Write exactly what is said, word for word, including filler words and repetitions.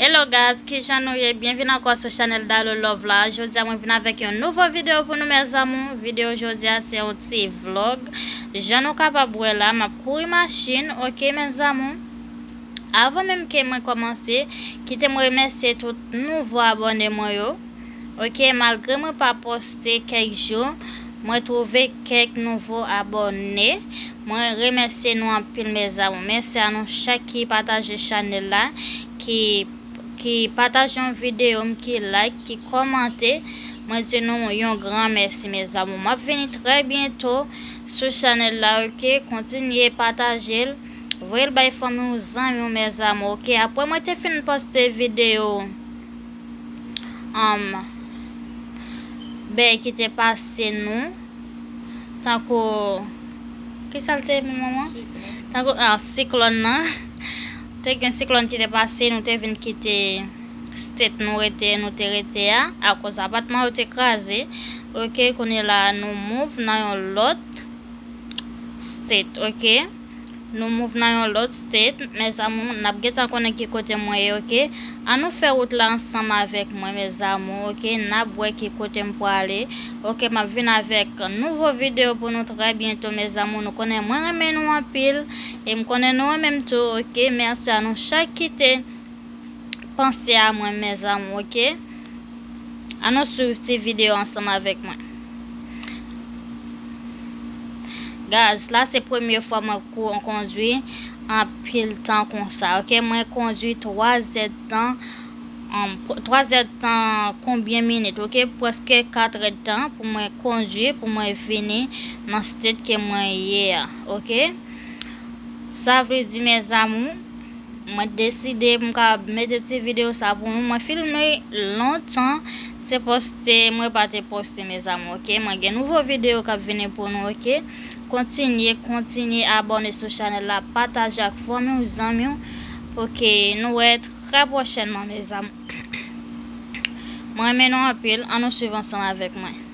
Hello guys, kijan nou ye? Byenvini ankò sou chanèl Dalo Love la. Jodi a mwen vin avèk yon nouvo videyo pou nou, mes amours. Videyo jodi a se yon ti vlog. Jan nou kapab wè la, m ap kouri machin, oke, mes amours. Avan menm ke mwen kòmanse, kite mwen remèsye tout nouvo abòne mwen yo. Oke, malgre mwen pa poste kèk jou, mwen twouve kèk nouvo abòne. Mwen remèsye nou anpil, mes amours. Mèsi a nou chak ki pataje chanèl la, ki, ki pataje yon videyo m, ki like, ki kòmante. Mwen di nou yon gran mèsi, mes amours. M ap vini trè byento sou chanèl la, oke? Kontinye pataje l. Voye l bay fanmi w, zanmi w, mes amours, oke? Apre mwen te fin poste videyo, um, bèy ki te pase nou, tankou, ki sa l te, manman? Tankou, ah, siklòn nan. Te gen siklòn ki te pase, nou te vin kite state nou rete, nou te rete a, akoz apatman yo te kraze. Oke, kounye la nou move nan yon lòt state, oke? Nou move nan yon lòt state, mes amours, n ap gentan konnen ki kote mwen ye, oke? An nou fè wout la ansanm avèk mwen, mes amours, oke? N ap wè ki kote m prale, oke? M ap vin avèk nouvo videyo pou nou trè byento, mes amours. Nou konnen mwen renmen nou anpil, e m konnen nou renmen m tou, oke? Mèsi a nou chak ki te panse a mwen, mes amours, oke? An nou swiv ti videyo ansanm avèk mwen. Guys, la se premye fwa mwen kou-, kondwi anpil tan konsa, oke? Mwen kondwi twa zèdtan, um, twa zèdtan konbyen minit, oke? Prèske kat èdtan pou mwen kondwi, pou mwen vini nan state ke mwen ye a, oke? Sa vle di, mes amours, mwen deside pou m ka mete ti videyo sa pou nou. Mwen filme lontan, se poste mwen pa te poste, mes amours, oke? Mwen gen nouvo videyo k ap vini pou nou, oke? Kontinye, kontinye abòne sou chanèl la, pataje ak fanmi w, zanmi w, oke? Nou wè trè pwochènman, mes amours. Mwen renmen nou anpil, an nou swiv ansanm avèk mwen.